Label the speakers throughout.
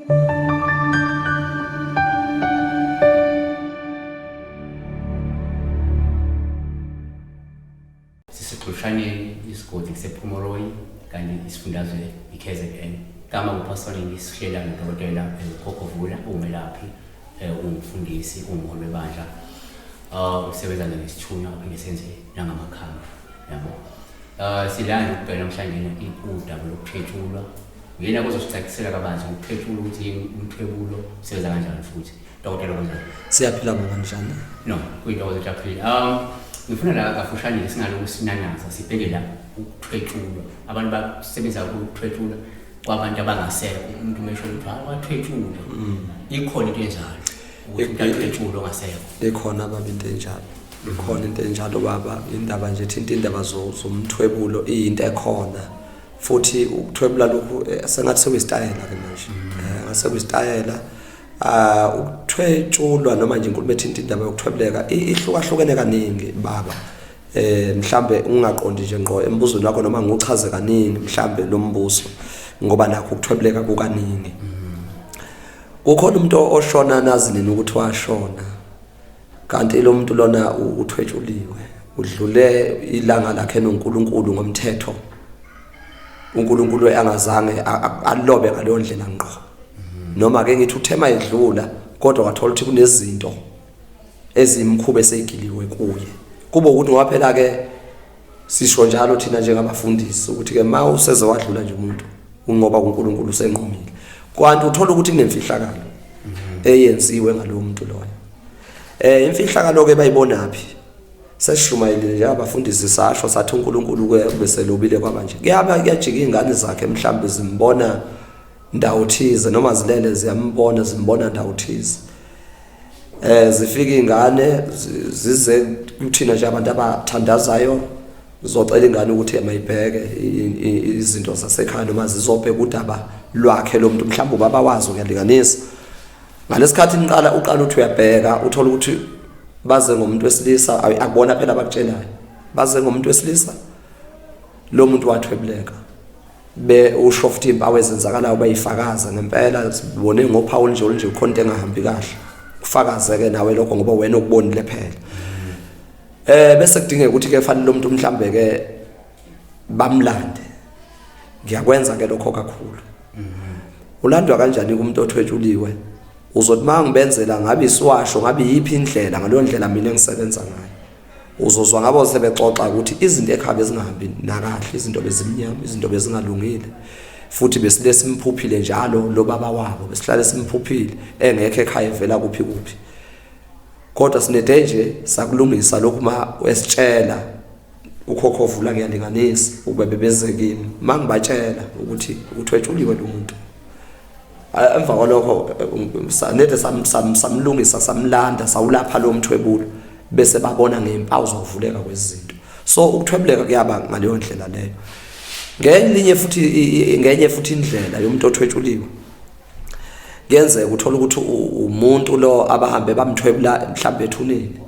Speaker 1: Sisegxushaneni isigodi kusePhomoroyi kanti isifundazwe i-KZN. Igama nguPastor Ngisihlelani Dokotela uKhokho Vula umelaphi ungumfundisi ungumholi webandla. Usebenza ngesithunywa aphinde senze nangamakhambi yabo. Silanda ukubheka namhlanje udaba lokuthwetshulwa. Uyena kozosicacisela kabanzi ngokuthwetshula ukuthi yini umthwebulo usebenza kanjani futhi. Dokotela kunjani?
Speaker 2: Siyaphila baba njani?
Speaker 1: No, kuyintokozo japhila. Ngifuna la kafushane nje singalokhu sinanaza sibheke la ukuthwetshulwa. Abantu basebenza ukuthwetshulwa kwabantu abangasekho. Umuntu mesho ukuthi hayi wathwetshulwa. Ikhona into enjalo. Ukuthi umuntu athwetshulwe ongasekho.
Speaker 2: Ikhona baba into enjalo. Ikhona into enjalo baba. Indaba nje ethinta indaba zomthwebulo iyinto ekhona. Futhi ukuthwebula lokhu sengathi sekuyisitayela ke manje. Ngase kuyisitayela. Ukuthwetshulwa noma nje inkulumo ethinta indaba yokuthwebuleka ihlukahlukene kaningi baba. Mhlambe ungaqondi nje ngqo embuzweni wakho noma ngiwuchaze kaningi mhlambe lo mbuzo ngoba nakho ukuthwebuleka kukaningi. Kukhona umuntu oshona nazi nini ukuthi washona, kanti lo muntu lona uthwetshuliwe, udlule ilanga lakhe noNkulunkulu ngomthetho. uNkulunkulu angazange alobe ngaleyo ndlela ngqo. Noma ke ngithi uthema edlula kodwa wathola ukuthi kunezinto ezimkhuba eseyigiliwe kuye. Kube ukuthi ngoba phela ke sisho njalo thina njengabafundisi ukuthi ke ma useze wadlula nje umuntu ungoba uNkulunkulu usenqumile. Kanti uthola ukuthi kunemfihlakalo eyenziwe ngalowo muntu loyo. Imfihlakalo ke bayibonaphi? Sesishumayelile nje abafundisi sasho sathi uNkulunkulu ke ubeselobile kwaba nje. Kuyaba kuyajika izingane zakhe mhlambe zimbona ndawo thize noma zilele ziyambona zimbona ndawo thize. Zifika izingane zize kuthina nje abantu abathandazayo zocela ingane ukuthi mayibheke izinto zasekhaya noma zizobheka udaba lwakhe lo muntu mhlawumbe ubaba wazo ngiyalinganisa. Ngalesikhathi niqala uqala uthi uyabheka uthola ukuthi baze ngomuntu wesilisa akubona phela abakutshelayo baze ngomuntu wesilisa lo muntu wathwebuleka be usho futhi impawu ezenzakalayo bayifakaza ngempela sibone ngophawu nje olunje ukhona into engahambi kahle ufakaze ke nawe lokho ngoba wena okubonile phela bese kudingeka ukuthi ke fanele lo muntu mhlambe ke bamlande. Ngiyakwenza ke lokho kakhulu. Ulandwa kanjani kumuntu othwetshuliwe? Uzothi mangibenzela ngabe isiwasho ngabe yiphi indlela ngaleyo ndlela mina engisebenza ngayo. Uzozwa ngabo sebexoxa ukuthi izinto ekhaya bezingahambi nakahle, izinto bezimnyama, izinto bezingalungile. Futhi besile simphuphile njalo lo baba wabo, besihlale simphuphile engekho ekhaya evela kuphi kuphi. Kodwa sinede nje sakulungisa lokhu ma esitshela ukhokho vula ngiyalinganisa ukuba bebeze kimi mangibatshela ukuthi uthwetshuliwe lo muntu. Emva kwalokho nede samlungisa samlanda sawulapha lo mthwebulo bese babona ngezimpawu zokuvuleka kwezinto. So ukuthwebuleka kuyaba ngaleyo ndlela leyo. Ngelinye futhi ngenye futhi indlela yomuntu othwetshuliwe kuyenzeka uthola ukuthi umuntu lo abahambe bamthwebula mhlawumbe ethuneni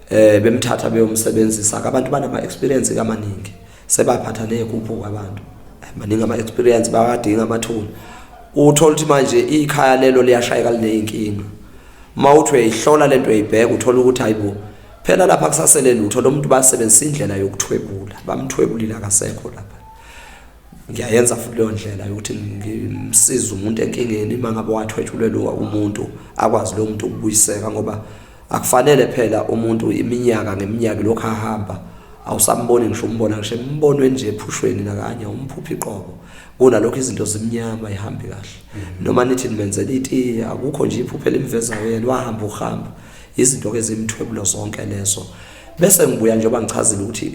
Speaker 2: bemthatha beyomsebenzisa. Abantu banama experience kamaningi sebaphatha nezigubhu kwabantu maningi ama experience bawadinga amathuna. Uthola ukuthi manje ikhaya lelo liyashayeka lineyinkinga. Mawuthi uyayihlola lento uyayibheka uthola ukuthi hayibo phela lapha kusasele lutho, lo muntu basebenzisa indlela yokuthwebula, bamthwebulile akasekho lapha. Ngiyayenza futhi leyo ndlela yokuthi ngimsize umuntu enkingeni uma ngabe wathwetshulelwa umuntu akwazi lo muntu ukubuyiseka, ngoba akufanele phela umuntu iminyaka ngeminyaka lokhu ahamba awusamboni ngisho umbona ngisho embonweni nje ephushweni nakanye umphuphi iqobo. Kunalokho izinto zimnyama ihambi kahle. Noma nithi nimenzela itiye akukho nje iphupho elimvezayo yena wahamba uhamba. Izinto ke ezimthwebulo zonke lezo. Bese ngibuya njengoba ngichazile ukuthi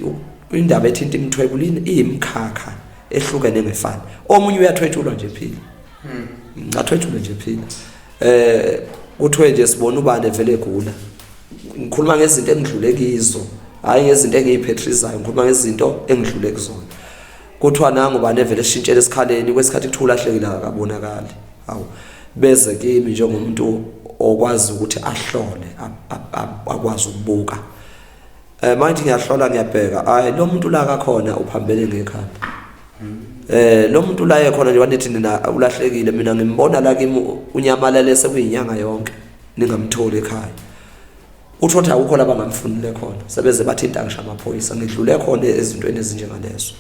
Speaker 2: indaba ethinta imithwebulo iyimkhakha ehlukene ngefani. Omunye uyathwetshulwa nje phila. Ngathwetshulwa nje phila. Kuthiwe nje sibona ubani evele egula. Ngikhuluma ngezinto engidlule kizo, hayi ngezinto engiyiphetrizayo, ngikhuluma ngezinto engidlule kuzona. Kuthiwa nangu ubani evele eshintshela esikhaleni kwesikhathi kuthiwa ulahlekile akabonakali. Hawu, beze kimi njengomuntu okwazi ukuthi ahlole, akwazi ukubuka. Manje ngiyahlola ngiyabheka, hayi lo muntu la kakhona uphambene ngekhanda. Lo muntu la ekhona nje wanithi nina ulahlekile, mina ngimbona la kimi unyamalele sekuyinyanga yonke, ningamtholi ekhaya. Uthotha akukho laba ngamfunile khona, sebeze bathinta ngisho amaphoyisa, ngidlule khona ezintweni ezinjengalezo.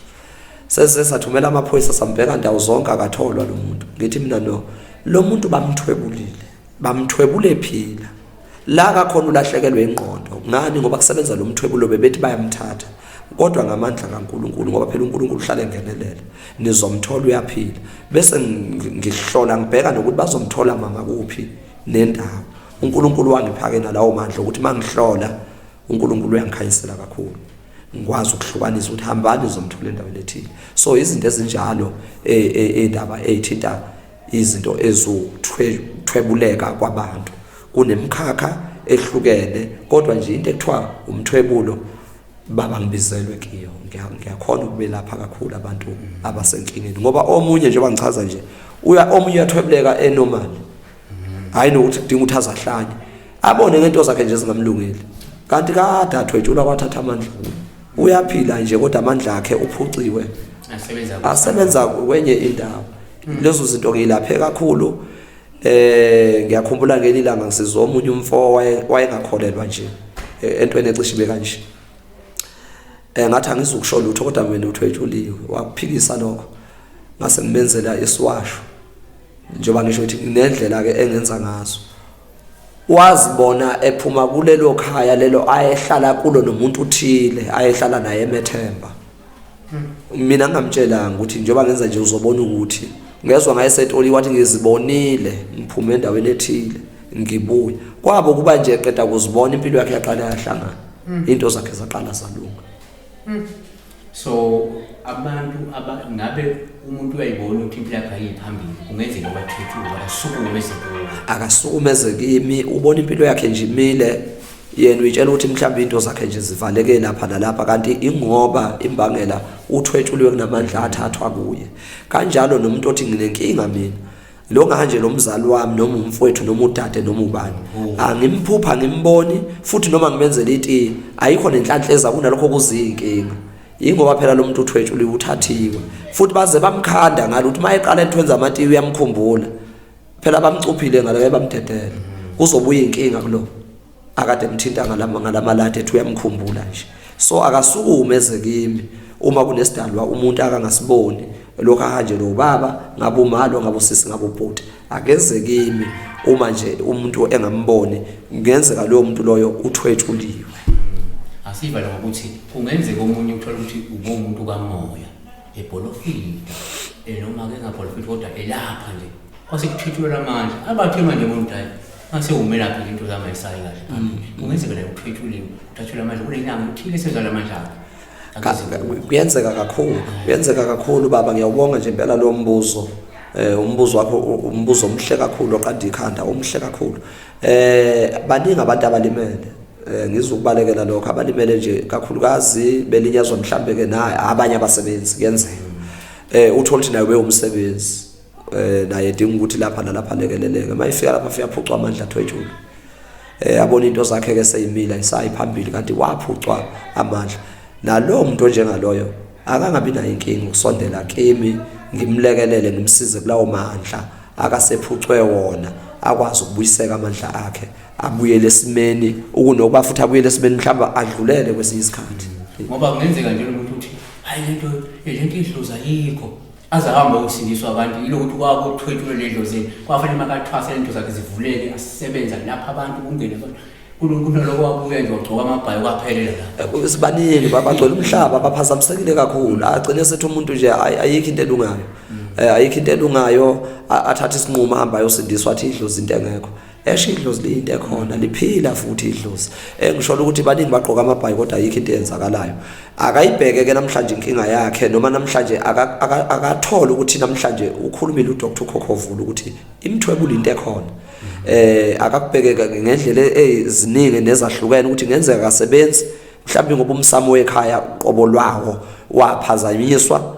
Speaker 2: Seze sathumela amaphoyisa, sambheka ndawo zonke, akatholwa lo muntu. Ngithi mina no, lo muntu bamthwebulile, bamthwebule phila la kakhona, ulahlekelwe ingqondo. Ngani? Ngoba kusebenza lo mthwebulo, bebethi bayamthatha, kodwa ngamandla kaNkuluNkulu, ngoba phela uNkulunkulu uhlale engenelela, nizomthola uyaphila. Bese ngihlola ngibheka nokuthi bazomthola mama kuphi nendawo. uNkulunkulu wangiphake nalawo mandla ukuthi mangihlola uNkulunkulu uyangikhanyisela kakhulu, ngikwazi ukuhlukanisa ukuthi hambani nizomthola endaweni ethile. So izinto ezinjalo, indaba eyithinta izinto eziwuthwebuleka kwabantu, kunemkhakha ehlukene, kodwa nje into ekuthiwa umthwebulo, baba, ngibizelwe kiyo. Ngiyakhona ukubelapha kakhulu abantu abasenkingeni, ngoba omunye njengoba ngichaza nje, uya omunye uyathwebuleka enormal, hayi nokuthi kudinga ukuthi azahlanye, abone ngento zakhe nje zingamlungeli, kanti kade athwetshulwa kwathatha amandla kuye. Uyaphila nje, kodwa amandla akhe uphuciwe, asebenza kwenye indawo. Lezo zinto ngilaphe kakhulu. Ngiyakhumbula ngelinye ilanga ngisizwa omunye umfo wayengakholelwa nje entweni ecishe ibe kanje. Ngathi angizukusho lutho, kodwa mina uthwetshuliwe. Wakuphikisa lokho, ngase ngimenzela isiwasho, njengoba ngisho ukuthi nginendlela ke engenza ngazo. Wazibona ephuma kulelo khaya lelo ayehlala kulo nomuntu uthile ayehlala naye emethemba. Mina ngingamtshelanga ukuthi njengoba ngenza nje uzobona ukuthi ngezwa ngaye setoli, wathi ngizibonile ngiphume endaweni ethile ngibuya kwabo. Kuba nje eqeda kuzibona, impilo yakhe yaqala yahlangana, into zakhe zaqala zalunga.
Speaker 1: So abantu aba ngabe umuntu uyayibona ukuthi impilo yakhe ayiphambili, kungenzeka bathwetshulwe, asukume ezekuwe?
Speaker 2: Akasukume eze kimi. Ubona impilo yakhe nje imile, yena uyitshela ukuthi mhlawumbe into zakhe nje zivaleke lapha nalapha, kanti ingoba imbangela uthwetshuliwe, kunamandla athathwa kuye. Kanjalo nomuntu othi nginenkinga mina, lo nganje lo mzali wami noma umfowethu noma udade noma ubani, angimphupha, ngimboni futhi, noma ngimenzela itiye ayikho nenhlanhla eza kunalokho kuziyinkinga. Yingoba phela lo muntu uthwetshuliwe, uthathiwe futhi, baze bamkhanda ngalo ukuthi uma eqala ethwenza amatiye uyamkhumbula. Phela bamcuphile ngalo, bamdedela, kuzobuya inkinga kulo akade emthinta ngalamaladi, ethi uyamkhumbula nje. So akasukume eze kimi uma kunesidalwa umuntu akangasiboni lokho, ahanje lo baba, ngabe umalo, ngabe usisi, ngabe ubhuti, akeze kimi. Uma nje umuntu engamboni, kungenzeka loyo muntu loyo uthwetshuliwe.
Speaker 1: Asivale ngokuthi kungenzeka omunye uthola ukuthi ubumuntu kamoya, ebholofida, noma ke ngabholofida, kodwa elapha nje, kwase kuthwetshulwa amandla abathe manje umuntu hayi mase umelaphi into zami ayisayi kahle phambili. Kungenzeka naye uthwetshuliwe, uthathelwe amandla kunenyanga ethile esezala amandla akhe.
Speaker 2: Kuyenzeka kakhulu, kuyenzeka kakhulu baba. Ngiyawubonga nje impela lo mbuzo. Umbuzo wakho umbuzo omhle kakhulu, oqanda ikhanda, omhle kakhulu. Baningi abantu abalimele. Ngizokubalekela lokho, abalimele nje kakhulukazi belinyazwa mhlambe ke na abanye abasebenzi kuyenzeka. Uthola ukuthi naye bewumsebenzi, naye edinga ukuthi lapha nalapha lekeleleke. Mayifika lapha afika aphucwa amandla, athwetshulwe. Abona into zakhe ke seyimila isayi phambili, kanti waphucwa amandla. Nalowo muntu onjengaloyo akangabi nayo inkinga ukusondela kimi, ngimlekelele, ngimsize kulawo mandla akasephucwe wona, akwazi ukubuyiseka amandla akhe, abuyele esimeni, ukunokuba futhi abuyele esimeni mhlawumbe adlulele kwesinye isikhathi.
Speaker 1: Ngoba kungenzeka nje umuntu uthi hayi lento idlozi ayikho, aze ahambe usindiswa abantu, yilokuthi kwabo kuthwetshulwe ledlozini, kwafanele makathwase lento zakhe zivuleke, asebenza lapha abantu kungene abantu, kunaloko wabuya nje wagcoka amabhayi kwaphelela
Speaker 2: la. Sibaningi bagcwele umhlaba, baphazamisekile kakhulu, agcine sethi umuntu nje ayikho into elungayo. Ayikho into elungayo, athathe isinqumo, ahamba ayosindiswa, athi idlozi into engekho. Esho idlozi liyinto ekhona, liphila futhi idlozi. Engisho ukuthi baningi bagqoka amabhayi, kodwa ayikho into eyenzakalayo. Akayibheke ke namhlanje inkinga yakhe, noma namhlanje akathole ukuthi namhlanje ukhulumile uDr Khokhovula ukuthi imthwebulo into ekhona. Akakubheke ngendlela eziningi nezahlukene ukuthi ngenzeka kasebenzi mhlawumbe ngoba umsamo wekhaya uqobo lwawo waphazanyiswa.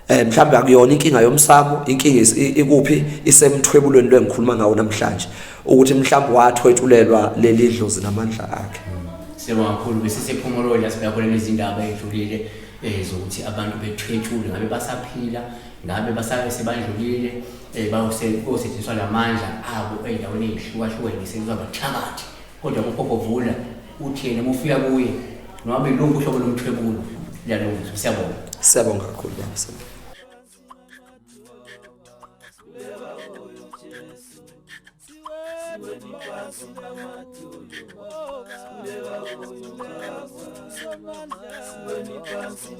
Speaker 2: Mhlawumbe akuyona inkinga yomsamo, inkinga ikuphi? Isemthwebulweni lwengikhuluma ngawo namhlanje, ukuthi mhlawumbe wathwetshulelwa leli dlozi namandla akhe.
Speaker 1: Siyabonga kakhulu. Besisephumulo la, sibheka khona izindaba ejulile. Zokuthi abantu bethwetshule ngabe basaphila, ngabe basabe sebandlulile, bayosetshenziswa lamandla abo ey'ndaweni ey'hlukahlukene ngisetshenziswa abathakathi. Kodwa kukhokho Vula uthi yena uma ufika kuye noma belungu uhlobo lomthwebulo liyalungiswa. Siyabonga.
Speaker 2: Siyabonga kakhulu baba. Siyabonga.
Speaker 3: Siweni phansi.